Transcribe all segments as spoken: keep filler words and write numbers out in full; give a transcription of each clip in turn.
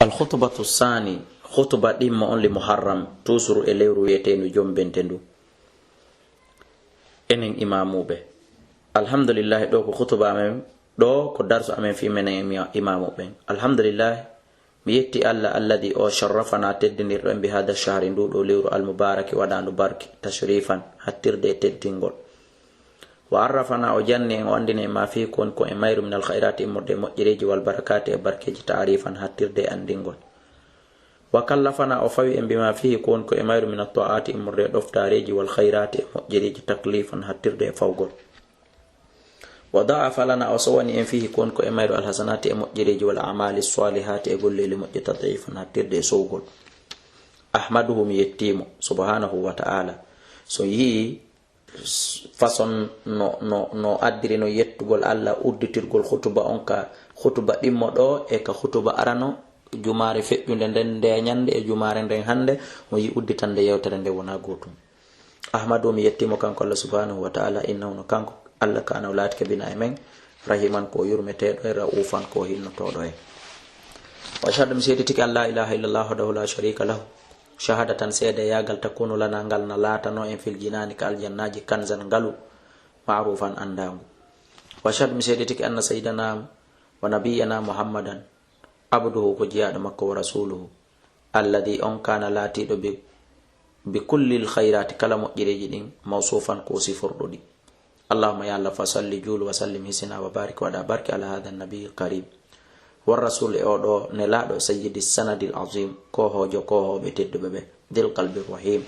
Al khutbatu sani, khutba ɗimmo on li Muharram, tusuru e lewru wiyeteendu jombente ndu. Enen imamuɓe. Alhamdulillahi, ɗo ko khutba amen, ɗo ko darsu amen fi menen e mi-, imamuɓen. Alhamdulillahi, mi yetti Allah, alladi o sharrafana, teddinirɗo en bi hada shahri, ndu ɗo lewru al mubaraki, waɗandu barki, tashrifan, hattirde e teddingol. Wa arrafana, o janni en, o andini en ma fihi, ko woni ko e mayru, min al khayrati, immorde e moƴƴereeji, wal barakati, e barkeeji, ta'rifan, hattirde e andingol. Wa kallafana, o fawi en bima fihi, ko woni ko e mayru, min at ta'ati, immorde e ɗoftaareeji, wal khayrati, e moƴƴereeji, taklifan, hattirde e fawgol. Wa da'afa lana, o sowani en fihi, ko woni ko e mayru, al hasanati, e moƴƴereeji, wal a'mali salihati, e golleeli moƴƴi, tad'ifan, hattirde e sowgol. Ahmaduhu, mi yetti mo, subhanahu wa ta'ala. So yii façon no, no, no addiri no yettugol Allah, udditirgol khutuba on ka khutuba ɗimmo ɗo e ka khutuba arano jumaare feƴƴunde nden, nde ñande e jumaare nden hande, mo yi udditande yewtere nde wona gootum. Ahmadu, mi yetti mo kanko Allah subhanahu wa ta'ala, innahu, no kanko Allah, kana, o laatike bina e men, rahiman, ko yurmeteeɗo e, ra'ufan, ko hinnotooɗo e. Wa ashhadu, mi seeditike, an la ilaha illallah wahdahu la sharika lahu, shahadatan, seedeyagal, takunu lana, ngal na laatano en, fil jinani, ka aljannaaji, kanzan, ngalu, ma'rufan, andaangu. Wa ashhadu, mi seeditike, anna sayyidana wa nabiyyana Muhammadan, abduhu, ko jiyaaɗo makko, wa rasuluhu, alladi, on, kana, laatiiɗo, bi, bi kullil khayrati, kala moƴƴereeji ɗin, mawsufan, ko siforɗo ɗi. Allahumma, ya Allah, fa salli, juulu, wa sallim, hisina, wa barik, waɗa barke, ala hada nabi karim, wa rasul, e oɗo nelaaɗo, sayyidi sanadil azim, kohojo kohoɓe tedduɓe ɓe, dil qalbi rahim,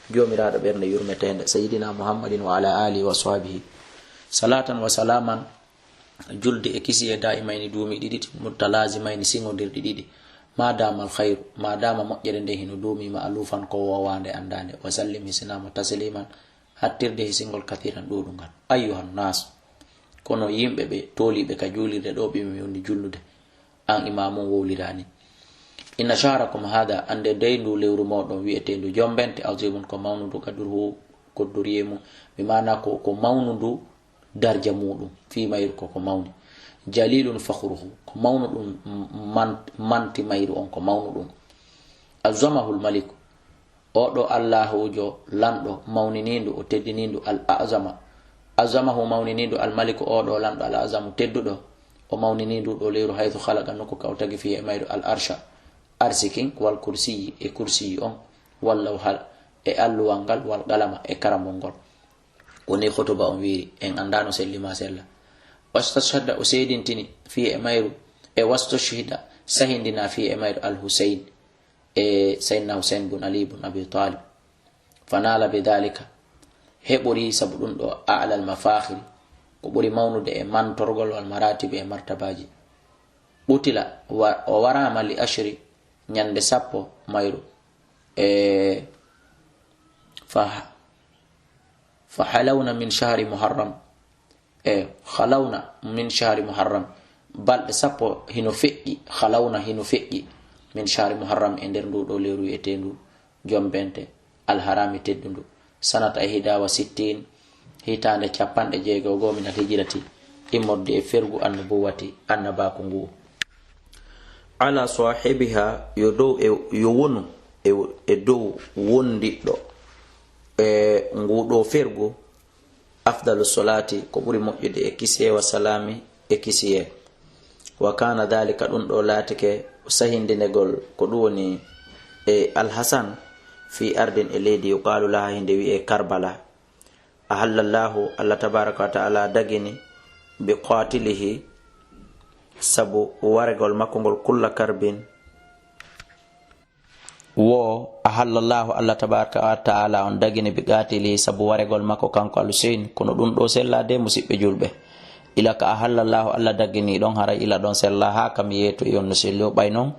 joomiraaɗo ɓernde yurmeteende, sayyidina Muhammadin wa ala alihi wa sahbihi, salatan wa salaman, julde e kisiye, daimayni, duumiɗi ɗiɗi, mutalazimayni, siŋodirɗi ɗiɗi, ma dama al khayru, ma dama moƴƴere nde hino duumi, ma alufan, ko wowande, andande, wa sallim, hisinamo, tasliman, hattirde hisingol, kathiran, ɗuuɗungal. Ayyuhan nas, kono yimɓe ɓe tooliiɓe ka juulirde ɗo, ɓe mi woni julnude, an imamu wowlirani. Inna shahrakum hada, ande dey ndu lewru moɗon wi'eteendu jombente, azimun, ko mawnundu, qadruhu, qadriyemu, bi maana ko, ko mawnundu darja muɗum, fi mayru ko, ko mawni. Jalilun fakhruhu, ko mawnuɗum man-, manti mayru on, ko mawnuɗum. Azzamahul maliku, oɗo Allahujo lanɗo mawninindu, o teddinindu, al a'zama. Azzamahu, mawninindu, al maliku, oɗo lanɗo, al a'zamu, tedduɗo, o mawninindu ɗo lewru, haythu khalaqa, nokku ka o tagi, fihi, e mayru, al arsha, arsikin, wal kursiyi, e kursiyi on, wal lawhal, e alluwal ngal, wal qalama, e karambol ngol. Woni khutuba on wiiri, en andano selli ma sella. Wastashhada, o seedintini, fihi, e mayru, e wastashhida, sahindina, fihi, e mayru, al Husayn, e Sayyidina Husayn bun Ali bun Abi Talib. Fanala bi dhalika, heɓori sabu ɗum ɗo, a'lal mafakhiri, ko ɓuri mawnude e mantorgol, wal maratibi, e martabaji. Qutila, wa-, o warama, li ashri, ñande sappo mayru. E fa, fa halawna min shahri Muharram. E halawna min shahri Muharram. Balɗe sappo hino feƴƴi, halawna hino feƴƴi, min shahri Muharram, e nder ndu ɗo lewru wi'eteendu jombente, alharami teddundu. Sanata ihda wa sittin, hitaande capanɗe jeego goo, min al hijrati, immorde e fergu annubuwati, annabaaku ngu. Ala sahibiha, yo dow e, yo wonu e, e dow wondiɗɗo e ngu ɗo fergu, afdalu salati, ko ɓuri moƴƴude e kisiye, wa salami, e kisiye. Wa kana dhalika, ɗum ɗo laatike, sahindinegol, ko ɗum woni e Alhasan, fi ardin, e leydi, yuqalu laha, hinde wi'e Karbala. Ahallallahu, Allah tabaraka wa ta'ala dagini, bi qatilihi, sabu waregol makko ngol, kulla karbin. Wo, ahallallahu, Allah tabaraka wa ta'ala on dagini, bi qatilihi, sabu waregol makko kanko Al Huseyn. Kono ɗum ɗo sella de, musiɓɓe julɓe. Ila ka ahallallahu, Allah dagini ɗon, haray ila ɗon sella, haa kam yeeto e on no selli o ɓay non.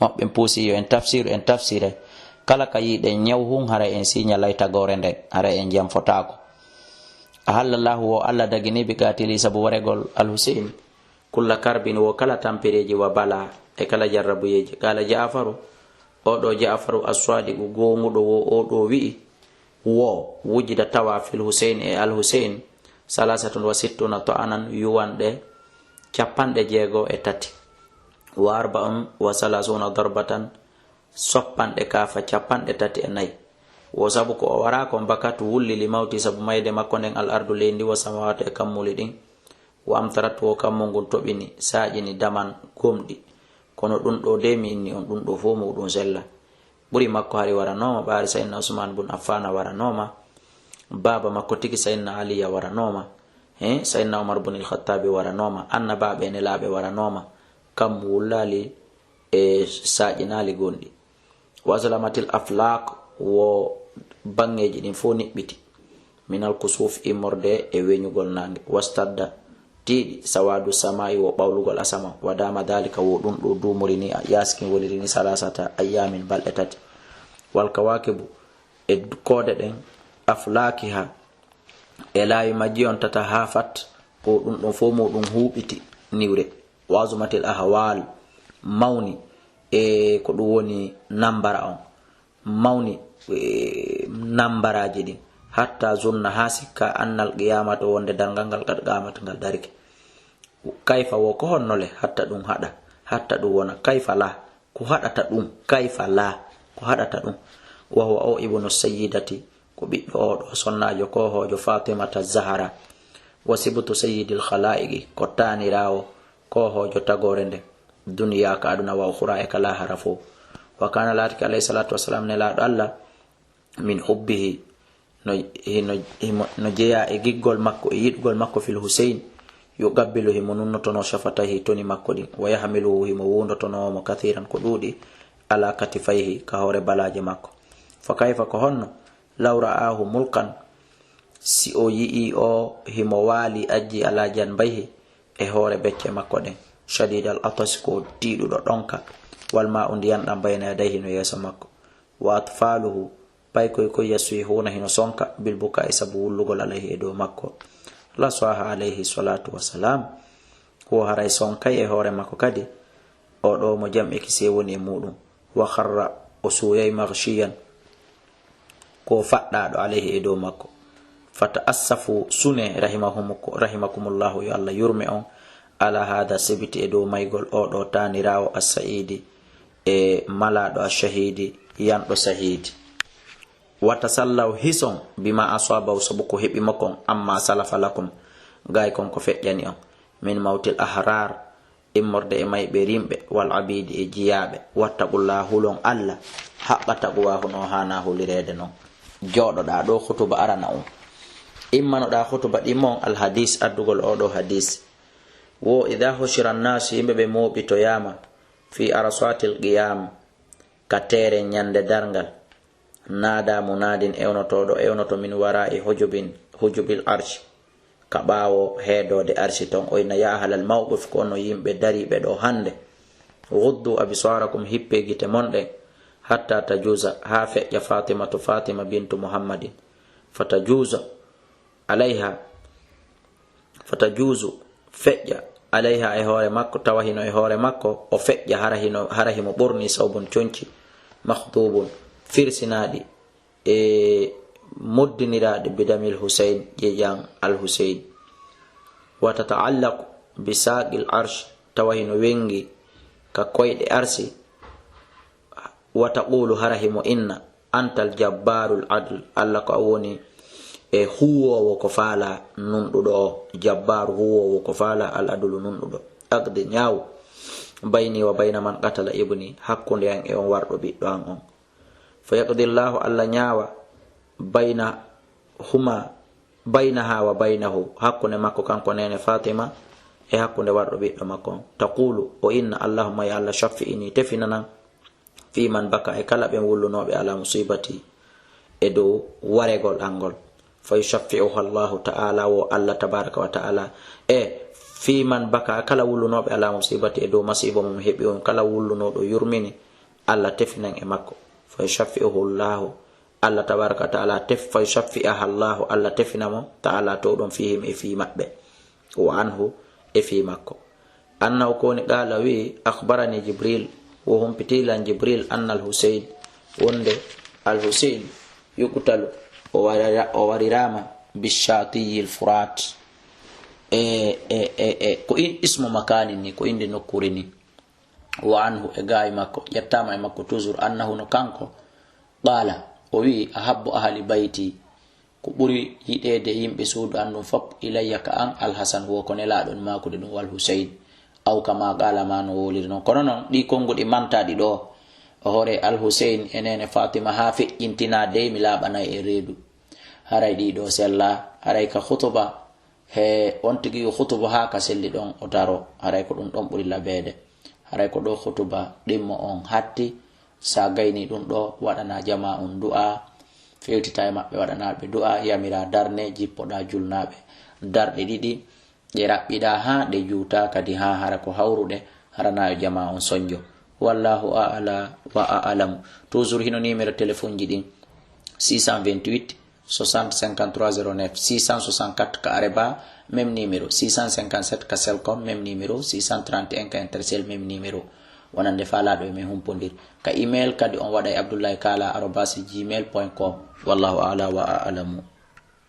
Maɓɓen puusi yo en tafsiru, en tafsire. Kala ka yiɗen ñaw hun, haray en siñalay tagoore nden, haray en janfotaako. Ahallallahu, wo Allah dagini, bi qatili, sabu waregol Al Huseyn, kulla karbin, wo kala tampereeji, wa bala, e kala jarrabuyeeji. Qala Ja'faru, o ɗo Ja'faru As-Sadiqu, goonguɗo wo, o ɗo wi'i, wo wujida, tawa, fil Huseyn, e Al Huseyn, salasatun wa sittuna ta'anan, yuwanɗe capanɗe jeego e tati. Wa arba'un wa salasuna darbatan, soppanɗe kaafa capanɗe tati e nayi. Wo sabu ko o waraa kon, bakat, wulli, li mawti, sabu mayde makko nden, al ardu, leydi, wa samawatu, e kammuuli ɗin. Wa amtarat, wo kammu ngun toɓini, saaƴini, daman, gomɗi. Kono ɗun ɗoo de mi inni on, ɗun ɗoo fow mawɗun sella. Ɓuri makko hari waranooma, ɓaari Sayyidina Usman bun Affana waranooma, baaba makko tigi Sayyidina Aliya waranooma, he, Sayyidina Umar bun il-Khattabi waranooma, annabaaɓe e nelaaɓe waranooma, kammu wullaali e saaƴinaali gonɗi. Wa zalamatil aflak, wo baŋŋeeji ɗin fow niɓɓiti. Minal kusuf, immorde e weñugol naange. Wastadda, tiiɗi, sawadu samai, wo ɓawlugol asama. Wa dama dalika, wo ɗun ɗoo duumori ni, yaasi kin woniri ni, salasata ayyamin, balɗe tati. Wal kawakibu, e koode ɗen, aflakiha, e laawi majji on, tata hafat, ko ɗun ɗon fow mo ɗun huuɓiti niwre. Wa azumatil ahwal, mawni, e ko ɗun woni nambara on. Mawni, e, nambaraaji ɗin, hatta zunna, haa sikka, annal qiyamata, wonde darngal ngal, qad qamat, ngal darike. Kayfa, wo ko honno le, hatta ɗun haɗa, hatta ɗun wona, kayfa la, ko haɗata ɗun, kayfa la, ko haɗata ɗun. Wa huwa, o ibnu sayyidati, ko ɓiɗɗo o ɗo sonnaajo koohoojo Fatimata Zahara, wa sibtu sayyidil khalaiqi, ko taaniraawo koohoojo tagoore nden, duniya ka aduna, wa ukhra, e ka laahara fow. Wa kana, laatike, alayhi salatu wassalam, nelaaɗo Allah, min hubbihi, no, hino, himo, no jeyaa e giggol makko, e yiɗugol makko, fil Husayn, yuqabbilu, himo nunnotonoo, shafatayhi, toni makko ɗin, wa yahmiluhu, himo wuundotonoo mo, kathiran, ko ɗuuɗi, ala katifayhi, ka hoore balaaje makko. Fa kayfa, ko honno, law ra'ahu mulqan, si o yi'ii o himo waali, ajji, ala janbayhi, e hoore becce makko ɗen, shadidal atasi, ko tiiɗuɗo ɗonka, wal ma'u, ndiyan ɗan, bayna yadayhi, no yeeso makko, wa atfaluhu, paykoy koy, yaswihuuna, hino sonka, bil buka'i, sabu wullugol, alayhi, e dow makko. La swaha, alayhi salatu wassalam, wo haray sonkay e hoore makko kadi, o ɗo mo jam e kisiyee woni e muɗum. Wa kharra, o suuyay, maghshiyan, ko faɗɗaaɗo, alayhi, e dow makko. Fa ta'assafu, sune, rahimahumu-, rahimakumullahu, yo Allah yurme on, ala hada, sebiti e dow maygol o ɗo taaniraawo, as-sa'idi, e malaaɗo, ash-shahidi, yanɗo sahiidi. Wa tasallaw, hison, bima asabahu, sabu ko heɓi mo kon, amma salafa lakum, gay kon ko feƴƴani on, min mawtil ahrar, immorde e mayɓe rimɓe, wal abidi, e jiyaaɓe. Wattaqullaha, hulon Allah, haqqa taqwahu, no haana hulireede non. Jooɗoɗaa ɗo, khutuba arana on. Immanoɗaa khutuba ɗin mon, al hadis, addugol oo ɗoo hadis. Wo, idha hushira nnasu, yimɓe ɓe mooɓitoyaama, fi arsatil qiyam, ka teere ñande darngal. Naada munaadin, ewnotooɗo ewnoto, min wara'i hujubin, hujubil arshi, ka ɓaawo heedoode arshi ton, o inna, ya ahlal mawqif, ko onon yimɓe dariiɓe ɗo hannde. Ghuddu absarakum, hippe gite mon ɗen, hatta tajuza, haa feƴƴa Fatimatu, Fatima bintu Muhammadin. Fa tajuza alayha, fa tajuzu, feƴƴa, alayha, e hoore makko, tawa hino e hoore makko, o feƴƴa, hara hino, hara himo ɓorni sawbun, conci, makhdubun, firsinaaɗi, e moddiniraaɗi, bidamil Husayn, ƴiiƴan al Husayn. Wa tata'allaqu bi saqil arsh, tawa hino wengi ka koyɗe arsi. Wa taqulu, hara himo inna, antal jabbarul adl, Allah ko a woni e huwoowo ko faala, nunɗuɗo o. Jabbaru, huwoowo ko faala, al adlu, nunɗuɗo. Aqdi, ñaaw, bayni wa bayna man qatala ibni, hakkunde an e on warɗo ɓiɗɗo an on. Fa yaqdi Allahu, Allah ñaawa, bayna huma, baynaha wa baynahu, hakkunde makko kanko neene Fatima e hakkunde warɗo ɓiɗɗo makko on. Taqulu, o inna, Allahumma, ya Allah, shaffi'ini, tefinanan, fi man baka, e kala ɓen wullunooɓe, ala musibati, e dow waregol an ngol. Fa yushaffi'uha Allahu ta'ala, wo Allah tabaraka wa ta'ala, e fi man baka, kala wullunooɓe, ala musibati, e dow masiiba mum heɓi on, kala wullunooɗo yurmini, Allah tefinan e makko. Fa yushaffi'uhu Allahu, Allah tabaraka wa ta'ala tef-, fa yushaffi'aha Allahu, Allah tefina mo, ta'ala, to ɗon, fihim, e fii maɓɓe, wa anhu, e fii makko. Annahu, ko woni, qala, wi, akhbarani Jibril, wo humpiti lan Jibril, anna al Husayn, wonde al Husayn, yuqtalu, o warira-, o warirama, bishatiyi al Furat. E, e, e, e, ko in-, ismu makani ni, ko innde nokkuure ni. wa anhu, e gaayi makko, ƴettaama e makko toujours, annahu, no kanko, qaala, o wi'i, ahabbu ahli bayti, ko ɓuri yiɗeede yimɓe suudu an ɗum fof, ilayya ka an, Alhasan, wo ko nelaaɗo mi maakude ɗum, wal Huseyn, aw kama qaala, ma no wowliri noon. Kono noon, ɗi konnguɗi mantaaɗi ɗo, o hoore Alhuseyn e neene Fatima haa feƴƴintinaa dey mi laaɓanay e reedu. Haray ɗi ɗo sella, haray ka khutuba, he on tigi yo khutuba haa ka selli ɗon o daro, haray ko ɗum ɗon ɓuri labeede. Haray ko ɗo khutuba ɗimmo on hatti, sa gayni ɗum ɗo, waɗana jama on du'a, fewtita e maɓɓe, waɗana ɓe du'a, yamira darne, jippoɗa julnaɓe darɗe ɗiɗi, ɗe raɓɓiɗa haa ɗe juuta, kadi haa hara ko hawruɗe, haranayo jama on sonjo. Wallahu a'ala wa a'lamu. Toujours hino numéro téléphone ji ɗin, six cent vingt-huit soixante cinquante-trois zéro neuf, six cent soixante-quatre ka Areba, même numéro, six cent cinquante-sept ka Celcom, même numéro, six cent trente et un ka Intercell, même numéro. Wonande faalaɗo e men humpondir. Ka email kadi on waɗa e abdullahi kala arobase gmail point com. Wallahu a'ala wa a'lamu.